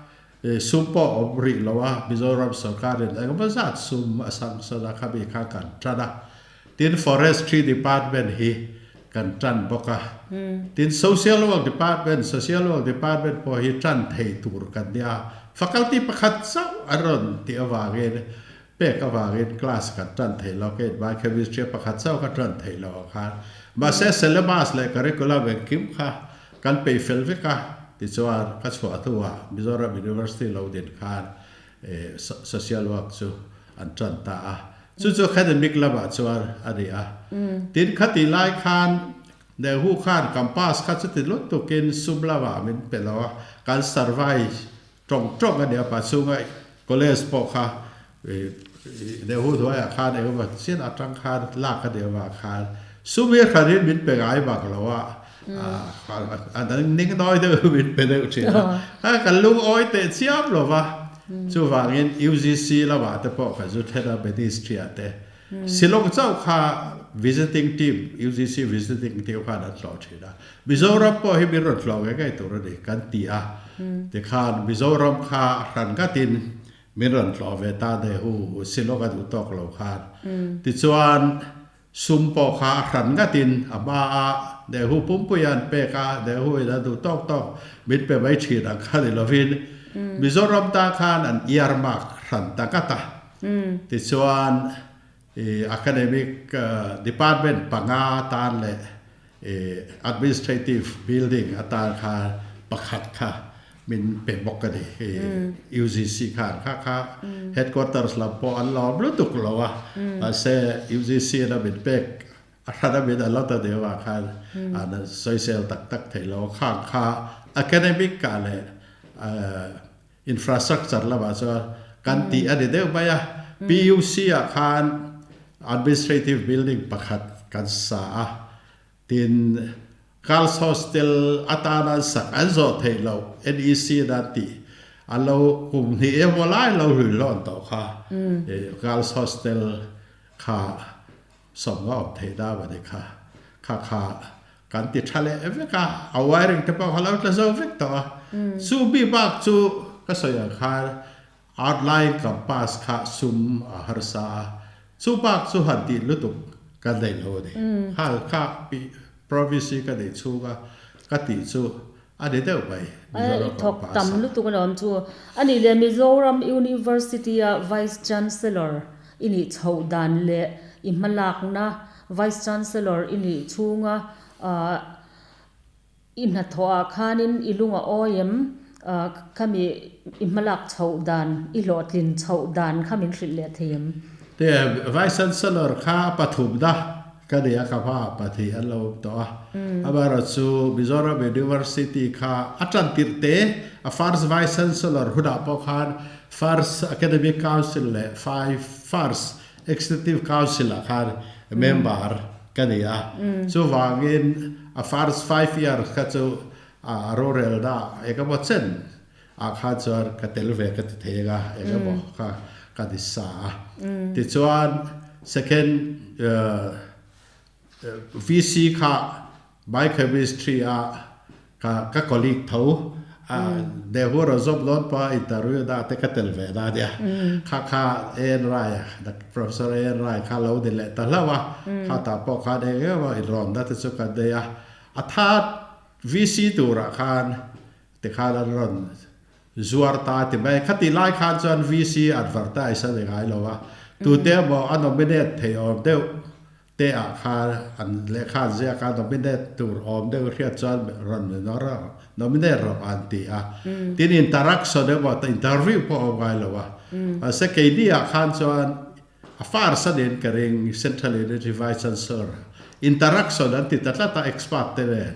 Sum pawh awm rih lo a, Mizoram sorkarin engemaw zat sum a sanction a, khami kha kan tan a. Tin, Forestry Department hi kan tan bawk a. Tin, Social Work Department, Social Work Department pawh hi tan thei tur kan nia. Faculty pakhat chauh an rawn tih avangin, pek avangin class kan tan thei lo, kei inmai Chemistry pakhat chauh ka tan thei lo ang khan. Mahse, syllabus leh curriculum engkim kha Kan peih fel vek a, tichuan ka chhuah hnuah Mizoram University lo din khan Social Work chu an tan ta a, chu chu academic lamah chuan a ni a. Tin, khatih lai khan Nehu khan campus kha chuti lut tukin sum lamah min pe lo a, kan survive tawng tawng a nia, Pachhunga College pawh kha Nehu hnuaiah khan engemaw chian atang khan lak a nih avang khan sum hi hranin min pe ngai bak lo a, a ning nawi deuh min pe deuh thin a, kha kan lungawi teh chiam lo va, chuvangin UGC lamah te pawh ka zu then a, Ministry ah te. Shillong chauh kha visiting team, UGC visiting team khan an tlawh thin a. Mizoram pawh hi min rawn tlawh ngei ngei tur a ni kan ti a. Tikhan Mizoram kha hran ngatin min rawn tlawh ve ta deh hu Shillong a duh tawk lo khan. Tichuan Sum pawh kha a hran ngatin a hma a Nehu pumpui an pek a, Nehu in a duh tawk tawk min pe mai thin ang kha ni lovin Mizoram tan khan an earmark hran ta ngat a. Tichuan i academic department panga tan leh i administrative building atan khan pakhat kha Min pe bawk a ni hi UGC khan kha kha headquarters lam pawh an lawm lutuk lo a mahse UGC in a min pek a hran a min allot a deuh ah khan an sawisel tak tak thei lo a khang kha academic ah leh infrastructure lamah chuan kan tih a ni deuh mai a PUC ah khan administrative building pakhat kan sa a. Tin, Girls Hostel atana an sak an zawh theih loh NEC in a tih a lo kum hnih emaw lai lo hlui hlawn tawh kha Girls Hostel kha sawm nga awm theih na a ni kha. Kha kha kan ti tha leh vek a, a wiring te pawh kha lo tla zo vek tawh a. Chu mi bak chu ka sawi ang khan Outline campus kha sum a harsa a, chu bak chu han tih lutuk ka nei lo a ni. Kha kha province ka neih chhunga ka tih chu a ni deuh mai Mizoram I thawk campus tam ah. lutuk a lawm chu. A nih leh Mizoram University a Vice Chancellor i nih chhoh dan leh i hmalakna Vice Chancellor i nih chhunga I hnathawh ah khanin i lung a awi em? Khami i hmalak chhoh dan, i hlawhtlin chhoh dan kha min hrilh leh thei em? Te, Vice Chancellor kha pathumna ka ni a, ka hma ah pahnih an lo awm tawh a. Amaherawhchu Mizoram University kha a tan tirh te, a first Vice Chancellor hunah pawh khan First Academic Council leh First Executive Council ah khan member ka ni a, chuvangin a first 5 years kha chu a rorelna eng emaw chen ah khan chuan ka tel ve ka ti thei anga eng emaw kha ka ni sa a. Tichuan second VC kha Biochemistry a ka ka colleague tho a Nehu rawn zawm dawn pawh a interview na te ka tel ve na ania kha kha AN Rai a Professor AN Rai kha lo ni leh ta hlauh a kha tah pawh khan eng eng emaw inrawn na te chu kan nei a a third VC turah khan tikhan an rawn zuar ta ti mai khatih lai khan chuan VC advertise a ni ngai lo a tute emaw a nominate thei awm deuh Te ah kha an lehkha an ziak a, nominate tur awm deuh hriat chuan rawn nawr a, nominate rawh an ti a. Tin interaction emaw interview pawh a awm ngai lo a. Mahse keini ah khan chuan a first a niin ka ring Central University Vice Chancellor interaction an ti ta tlat a expert te nen.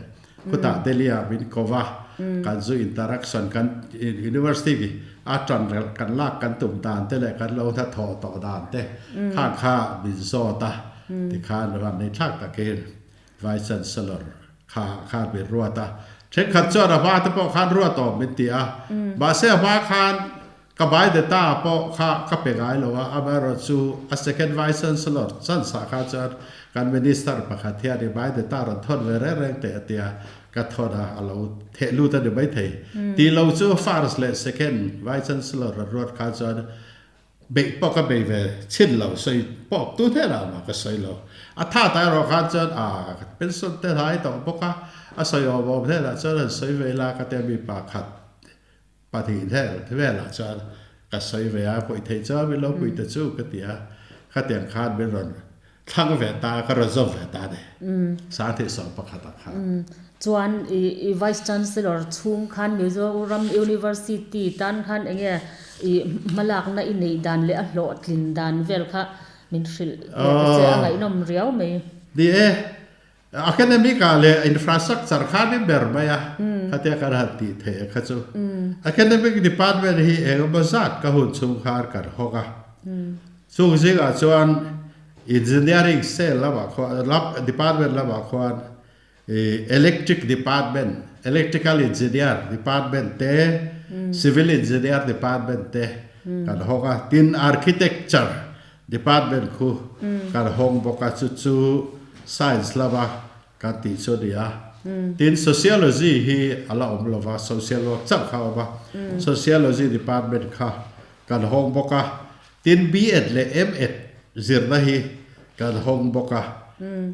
Khutah Delhi ah min ko va, kan zu interaction kan University a tan kan lak kan tum dan te leh kan lo hnathawh tawh dan te kha kha min zawt a, tikhan ran nei thlak takin Vice Chancellor kha khan min ruat a. Thenkhat chuan a hma te pawh khan ruat awm min ti a, mahse a hma khan Ka bai data pawh kha ka pe ngai lo a, amaherawhchu a second vice chancellor chance ah kha chuan kan minister pakhat hian i bai data rawn thawn ve reng reng teh a tia, ka thawn a, a lo theh lut a ni maithei. Tih lo chu first leh second vice chancellor rawn ruat kha chuan beih pawh ka bei ve chhin lo, sawi pawh tu hnenah mah ka sawi lo. A tha ta erawh khan chuan a pension te hlai tawh bawk a, a sawi awm awm hnenah chuan han sawi ve ila ka tia mi pakhat Pahnih vel velah chuan ka sawi ve a, puih theih chuan min lo pui ta chu ka ti a, khatiang khan min rawn thlang ve ta a, ka rawn zawm ve ta a ni, Sangthei sawm pakhatah khan. Chuan i Vice Chancellor chhung khan Mizoram University tan khan enge i hmalakna i neih dan leh a hlawhtlin dan vel kha min hrilh leh ta che, a ngaihnawm riau mai. Ni e, Academic ah leh infrastructure kha ni ber mai a, khatia kan han tih theih a kha chu. Academic department hi engemaw zat ka hun chhung khan kan hawk a. Chung zingah chuan engineering cell lamah khuan lab department lamah khuan electric department, electrical engineer department te, civil engineer department te kan hawk a. Tin architecture. Department khu kan hawng bawk a, chu chu Science lama kan tih chu a ni a. Tin, Sociology hi a la awm lo va, Social work chauh kha a awm a, Sociology Department kha kan hawng bawk a. Tin, B.Ed leh M.Ed zirna hi kan hawng bawk a.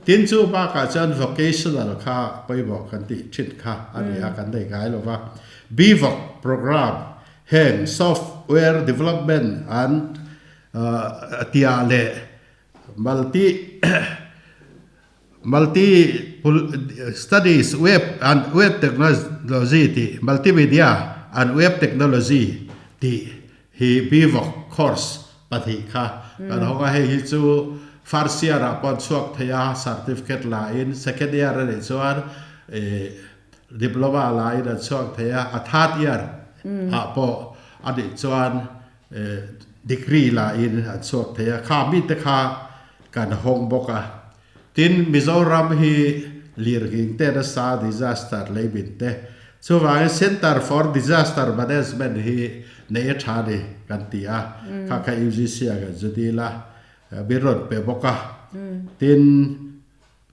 Tin, chu bakah chuan Vocational kha pawimawh kan tih thin kha a ni a, kan nei ngai lo va. B-Voc program heng Software Development and tia leh multi multi studies web and web technology tih multimedia and web technology tih hi BVoc course pahnih kha kan hawng a, hei hi chu first year ah pawh an chhuak thei a, certificate la in second year a nih chuan ih diploma la in an chhuak thei a, a third year ah pawh a nih chuan Degree la in an chhuak thei a, kha mite kha kan hawng bawk a. Tin, Mizoram hi lirnghing te nasa disaster lei min te. Chuvangin Centre for Disaster Management hi nei a tha ni kan ti a, kha kha UGC ah kan zu dil a, min rawn pe bawk a. Tin,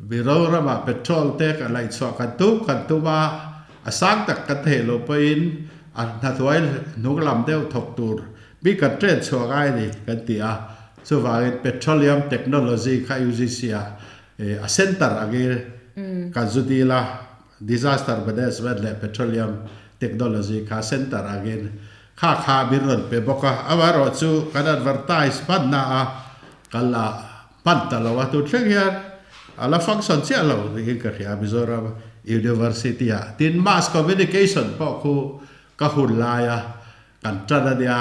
Mizoramah petrol te kan laihchhuah kan tum kan tum a, a sang tak kan theih loh pawhin a hnathluai hnung lam deuh thawk tur mi kan train chhuah ngai a ni kan ti a. Chuvangin Petroleum Technology kha UGC ah a centre angin kan zu dil a, Disaster Management leh Petroleum Technology kha centre angin kha kha min rawn pe bawk a. Amaherawhchu kan advertise hmanna a kan la Hman ta lo a, tun thleng hian a la function chiah lo niin ka hria Mizoram University ah. Tin, Mass Communication pawh khu ka hun laia kan tan a nia,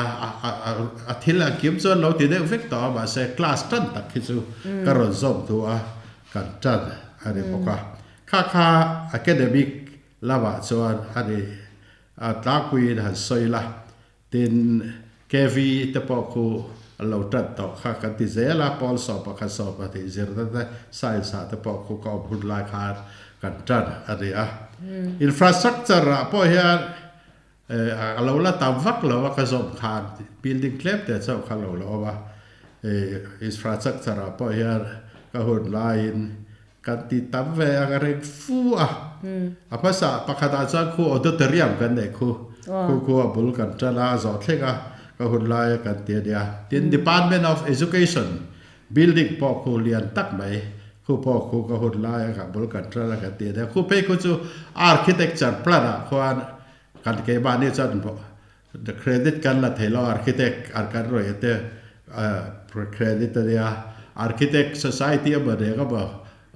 a thil ang kim chuan lo ti deuh vek tawh a, mahse class tan tak hi chu ka rawn zawm thu a, kan tan a ni bawk a. Kha kha academic lamah chuan a ni a tlangpuiin han sawi la. Tin, KV te pawh khu an lo tan tawh kha kan ti zel a, Paul 11 12 zirna te Science ah te pawh khu ka awm hun lai khan kan tan a ni a. Infrastructure ah pawh hian a lo la tam vak lo a ka zawm khan building tlem te chauh kha lo la awm a, infrastructure ah pawh hian ka hun laiin Kan ti tam ve ang a reng fu a. A hmasa pakhatah chuan khu auditorium kan neih khu. Khu khu a bul kan tan a, a zawh thleng a, ka hun laia kan ti a nia. Tin, Department of Education building pawh khu lian tak mai, khu pawh khu ka hun laia ka bul kan tan a kan ti a nia. Khu phei khu chu architecture plan ah khuan kan keimahni chuan Credit kan la thei lo, architect ar kan rawih te credit a nia. Architect society a maw reng a maw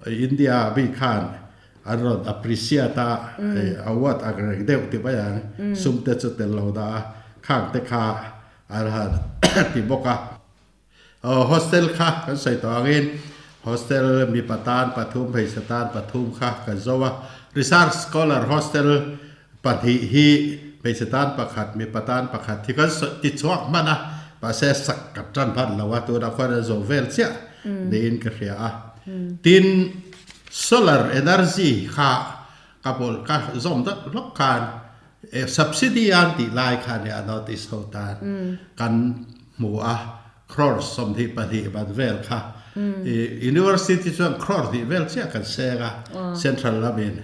India ah mi khan an rawn appreciate a, award ang reng deuh ti mai ang, sum te chu tel lo dah a, khang te kha an han ti bawk a. Aw hostel kha kan sawi tawh angin hostel mipa tan pathum hmeichhe tan pathum kha kan zo a, research scholar hostel pahnih hi hmeichhe tan pakhat mipa tan pakhat hi kan ti chhuak hman a, mahse sak kan tan hman lo a tunah khuan an zo vel chiah niin ka hria a. Tin, solar energy kha ka bul ka zawm deuh hlawk khan Subsidy an tih lai kha nia notice ho tan kan hmu a, crore 22 ban vel kha university chuan crore hnih vel chiah kan seng a, central lamin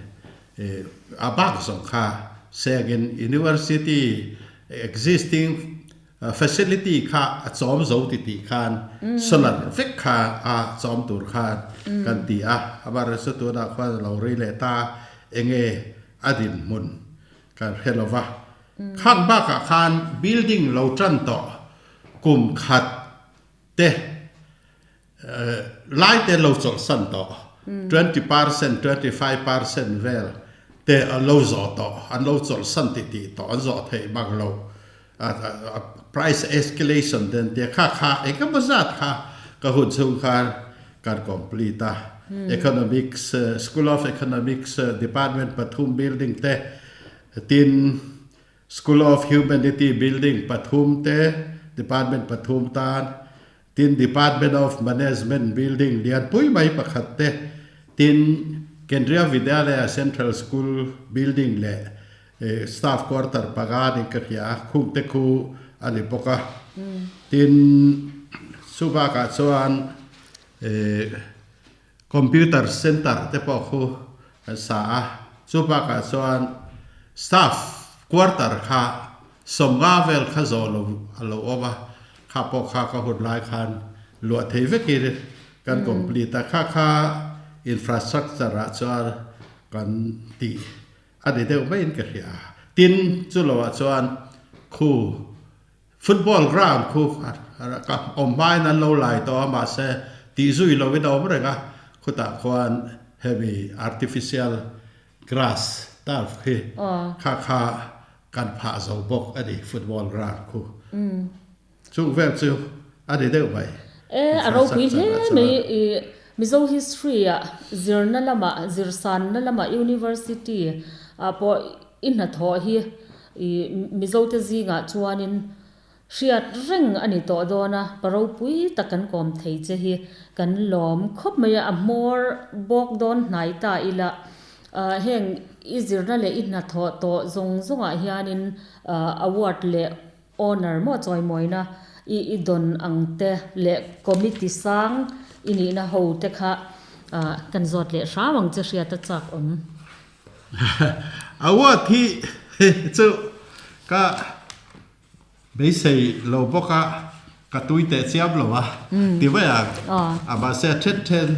a bak zawng kha sengin university existing facility kha a chawm zo ti tih khan solar vek kha a chawm tur khan kan ti a, amaherawhchu tunah khuan a lo rei leh ta enge a dinhmun kan hre lo va. Khang bakah khan building lo tan tawh kum khat te lai te lo chawlhsan tawh 20%, 25% vel te a lo zawh tawh, an lo chawlhsan ti tih tawh an zawh theih bang lo. Price escalation te an tia kha kha engemaw zat kha ka hun chhung khan kan complete a. Economics, School of Economics department pathum building te tin School of Humanity building pathum te department pathum tan tin Department of Management building lianpui mai pakhat te tin Kendriya Vidyalaya Central School building leh Staff quarter panga niin ka hria a, khum te khu a ni bawk a. Tin, Chu bakah chuan Computer center te pawh khu kan sa a, chu bakah chuan staff quarter kha 50 vel kha zawh lo a lo awm a, kha pawh kha ka hun lai khan luah thei vekin kan complete a, kha kha infrastructure ah chuan kan tih a ni deuh maiin ka hria. Tin, chu loah chuan khu Football ground khu ka awm hmain an lo lai tawh a, mahse tih zui loin a awm reng a, khutah khuan hemi artificial grass turf khi kha kha kan phah zo bawk a ni football ground khu. Chung vel chu a ni deuh mai. E, a ropui hle mai i Mizo history ah zirna lamah zirsanna lamah university ah pawh i hnathawh hi I Mizote zingah chuanin hriat reng a ni tawh dawn a, pa ropui tak kan kawm thei che hi kan lawm khawp mai a, a hmawr bawk dawn hnai ta ila heng i zirna leh i hnathawh tawh zawng zawngah hianin award leh honour maw chawimawina i i dawn ang te leh committee sang i nihna ho te kha kan zawt leh hram ang che hriat a chak awm. Award hi chu ka beisei lo bawk a, ka tui teh chiam lo a ti mai ang. A mahse a then then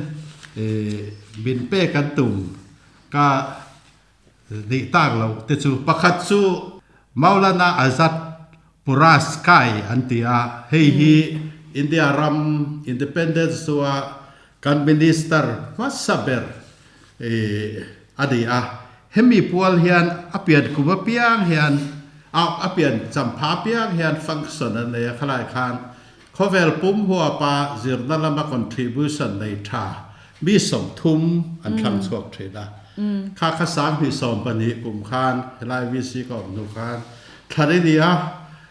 min pek an tum ka nih tak loh te chu pakhat chu Maulana Azad Puraskai an ti a, hei hi India ram Independence chua kan Minister hmasa ber a ni a. Hemi pual hian a pian kum apiang hian a pian champha apiang hian function an nei a, khalai khan khawvel pum huapa zirna lama contribution nei tha mi 30 an thlang chhuak thin a. Kha kha 2012 kum khan helai VC ka awm hnu khan thlan i ni a,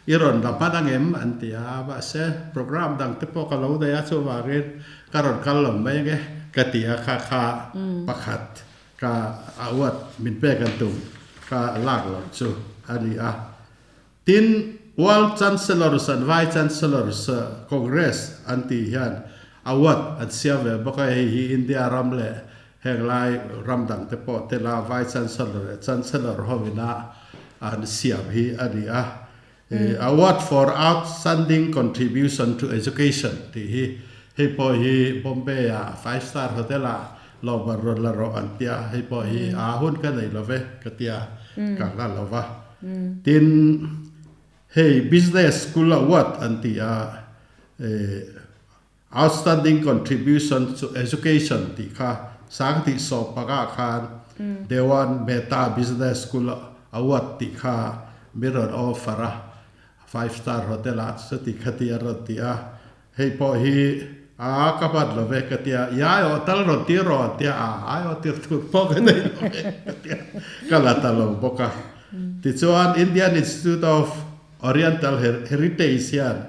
i rawn la hman ang em an ti a, mahse program dang te pawh ka lo nei a chuvangin ka rawn kal lo mai ang e ka ti a, kha kha pakhat ka a uat min pek an tum ka lak loh chu a ni a. Tin, World Chancellors and Vice Chancellors Congress an tih hian award an siam ve bawk a, hei hi India ram leh heng lai ram dang te pawh tela Vice Chancellor leh Chancellor ho ina an siam hi a ni a. Award for Outstanding Contribution to Education tih hi hei pawh hi Bombay ah Five Star Hotel ah lawmman rawn la rawh an tia, hei pawh hi a hun ka nei lo ve ka tia ka hla lo va. Tin, hei Business School Award an ti a, Outstanding Contribution to Education tih kha 2015 khan Dewan Mehta Business School Award tih kha min rawn offer a, Five Star Hotel ah chuti khati a rawn ti a, Hei pawh hi a ka hman lo ve ka tia, i aiawh tal rawn tir rawh an tia, a aiawh tir tur pawh ka nei lo ve ka tia, ka la ta lo bawk a. Tichuan Indian Institute of Oriental Heritage hian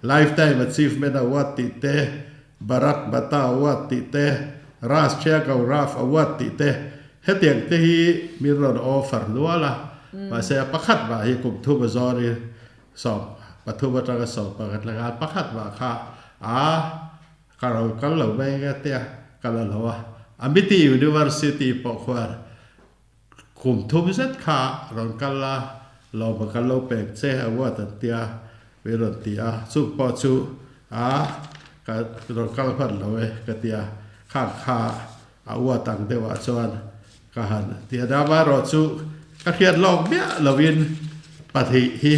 Lifetime Achievement Award tih te, Bharat Mata Award tih te, Rashtriya Gaurav Award tih te, hetiang te hi min rawn offer nual a, mahse a pakhat mah hi kum thum a zawrin 13 atanga 11 langa pakhat mah kha a ka ro kal lo mai nge tia ka la lo a. Amity University pawh khuan kum thum zet kha rawn kal a, lawm a kan lo pek che award an tia min rawn ti a, chung pawh chu a ka rawn kal hman lo e ka tia, khang kha a uat ang deuhah chuan Ka han ti a, amaherawh chu ka hriat lawk miah lovin pahnih hi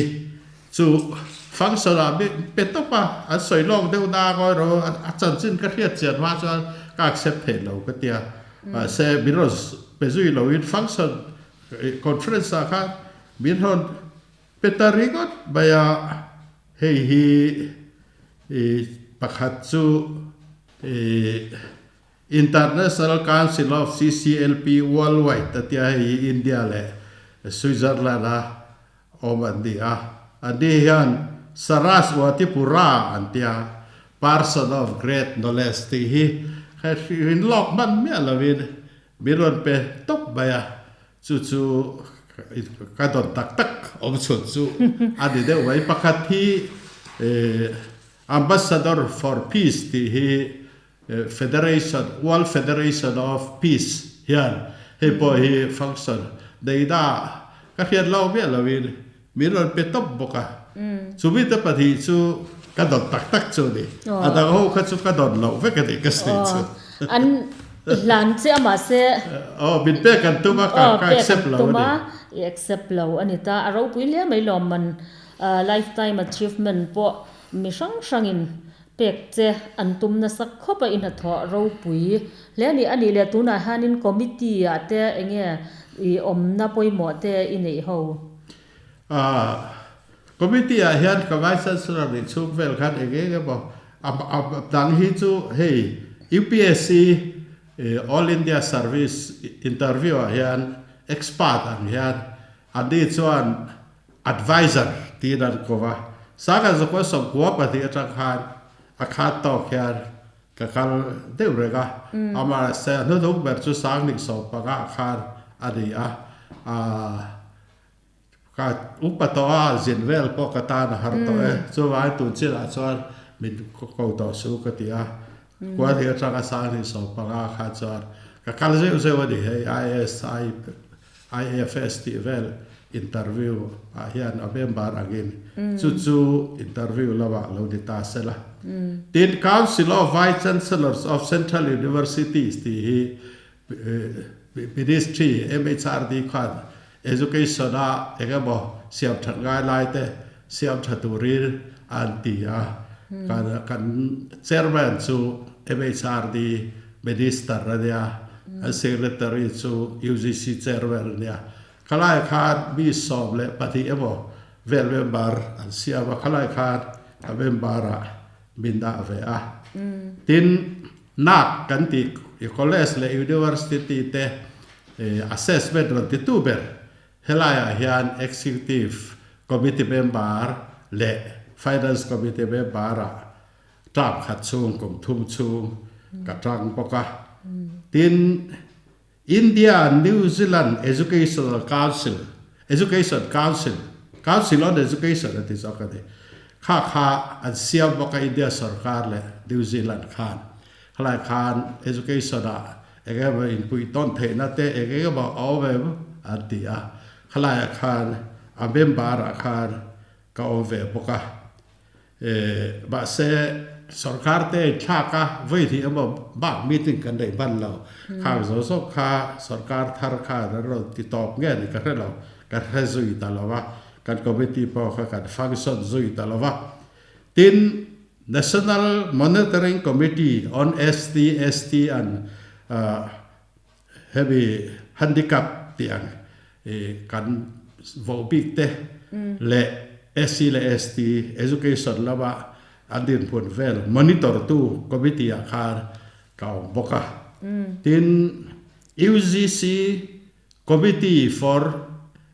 chu function ah mi pe tawp a, an sawi lawk deuh na ngawi rawh a chanchin ka hriat chian hma chuan ka accept theih lo ka ti a, mahse min rawn pe zui loin function conference ah khan min rawn pe ta ringawt mai a, hei hi pakhat chu ih. International Council of CCLP Worldwide a tia hei hi India leh Switzerland a awm an ni a. An ni hian Saraswatipura an tia, Person of Great Knowledge tih hi hrin lawk hman miah lovin min rawn pe tawp mai a. Chu chu ka dawn tak tak awm chhun chu a ni deuh mai. Pakhat hi. Ambassador for Peace tih hi Federation, World Federation of Peace hian hei pawh hi function neihna ka hriat lo miah loin min rawn pe tawp bawk a. Chumi te pahnih chu ka dawn tak tak chu a ni. A dang ho kha chu ka dawn loh vek a ni ka sawi chu. An hlan che a mahse. Aw min pek an tum a ka accept lo a ni. I accept lo a ni ta. A ropui hle mai lawmman lifetime achievement pawh mi hrang hrangin Pek che an tum nasa khawp a i hnathawh ropui hle a ni. A nih leh tunah hianin committee ah te enge i awmna pawimawh te i neih ho? Aah, committee ah hian ka Vice Chancellor nih chhung vel khan eng eng emaw a dang hi chu hei UPSC All India Service interview ah hian expert ang hian anni chuan Adviser tiin an ko va. Sangha zakua 92 atang khan a khat tawk hian ka kal deuh reng a. Amaherawhchu a hnuhnung ber chu Sangni 15 khan a ni a. Ka upa tawh a, zin vel pawh ka tan a har tawh e. Chuvangin tun chinah chuan min ko tawh suh ka ti a. Kua hnih atanga Sangni 15 khan chuan ka kal zeuh zeuh a ni hei IAS, IFS tih vel interview ah hian a member angin chu chu interview lamah lo ni ta se la. Tin, Council of Vice Chancellors of Central Universities tih hi Ministry, MHRD khan Education a eng emaw siam that ngai lai te siam tha turin an ti a. Kan Chairman chu MHRD Minister a nia, an Secretary chu UGC Chairman a nia. Khalai khan mi 12 emaw vel member an siam a, khalai khan a member ah min dah ve a. Tin, NAAC kan tih college leh university te assessment rawn titu ber helaiah hian Executive Committee member leh Finance Committee member ah term khat chhung kum thum chhung ka tang bawk a. Tin, India New Zealand Educational Council, Education Council, Council on Education a ti zawk a ni, kha kha an siam bawk a India sorkar leh New Zealand khan. Khalai khan education ah eng emaw inpuih tawn theihna te eng eng emaw a awm em an ti a, khalaiah khan a member ah khan ka awm ve bawk a. Mahse, sorkar te in thlak a, vawi hnih emaw bak meeting kan neih hman lo. Khang zo zawk kha sorkar thar khan an rawn ti tawp nge ni ka hre lo, kan hre zui ta lo va, kan committee pawh kha kan function zui ta lo va. Tin, National Monitoring Committee on ST, ST and Hemi handicap tih ang kan voh bik te leh SC leh ST education lama an dinhmun vel monitor tu committee ah khan ka awm bawk a. Tin, UGC Committee for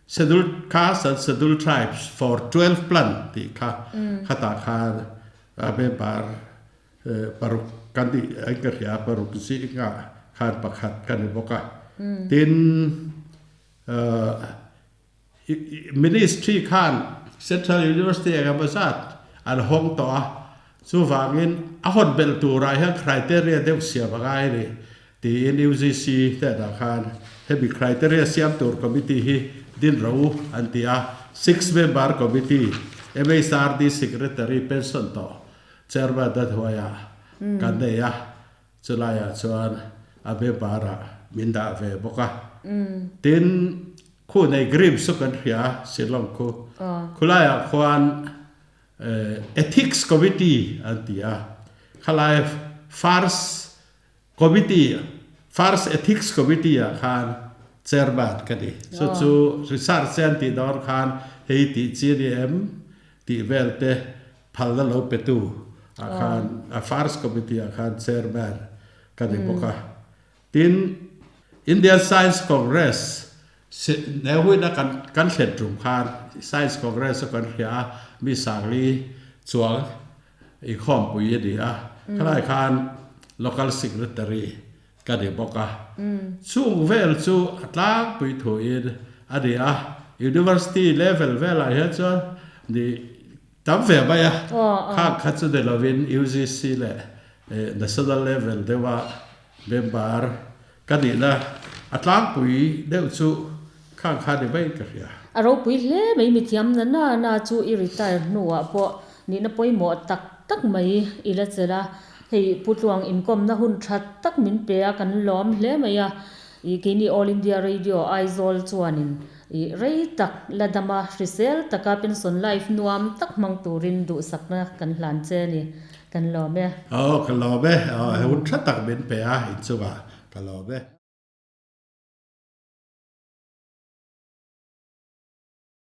Scheduled Castes and Scheduled Tribes for 12 Plan tih kha khatah khan a member Paruk kan nih an ka hria a, paruk zingah khan pakhat ka ni bawk a. Tin, Ministry khan Central University eng emaw zat an hawng tawh a, chuvangin a hawn belh turah hian criteria deuh siam a ngai a ni tiin UGC hnenah khan hemi criteria siam tur committee hi din rawh u an ti a, six member committee, MHRD secretary pension tawh Chairman a hnuaiah kan nei a, chulaiah chuan a member ah min dah ve bawk a. Tin, khu nei Grim chu kan hria a, Shillong khu. Khulaiah khuan Ethics Committee an ti a, khalai first Committee, First Ethics Committee ah khan Chairman ka ni. Chu chu research an tih dawn khan hei tih chi a ni em tih vel te phalna lo petu ah khan a First Committee ah khan Chairman ka ni bawk a. Tin, Indian Science Congress ne huina kan kan thlen tum khan Science Congress a kan hria a, mi sangli chuang Inkhawmpui a ni a, khalai khan Local Secretary ka ni bawk a. Chung vel chu a tlangpui thuin a ni a, University level velah hian chuan ni Tam ve mai a, khang kha chu ni lovin UGC leh National level deuha member ka nihna a tlangpui deuh chu khang kha ni mai ka hria. A ropui hle mai mithiam na na na chu i retire hnuah pawh nihna pawimawh tak tak mai i la chelh a, hei Pu Tluang inkawmna hun tha tak min pe a kan lawm hle mai a, i keini All India Radio Aizawl chuanin I rei tak la dama hrisel taka pension life nuam tak hmang turin duhsakna kan hlan che a ni. Kan lawm e. Aw ka lawm e. Aw he hun tha tak min pe a inchungah ka lawm e.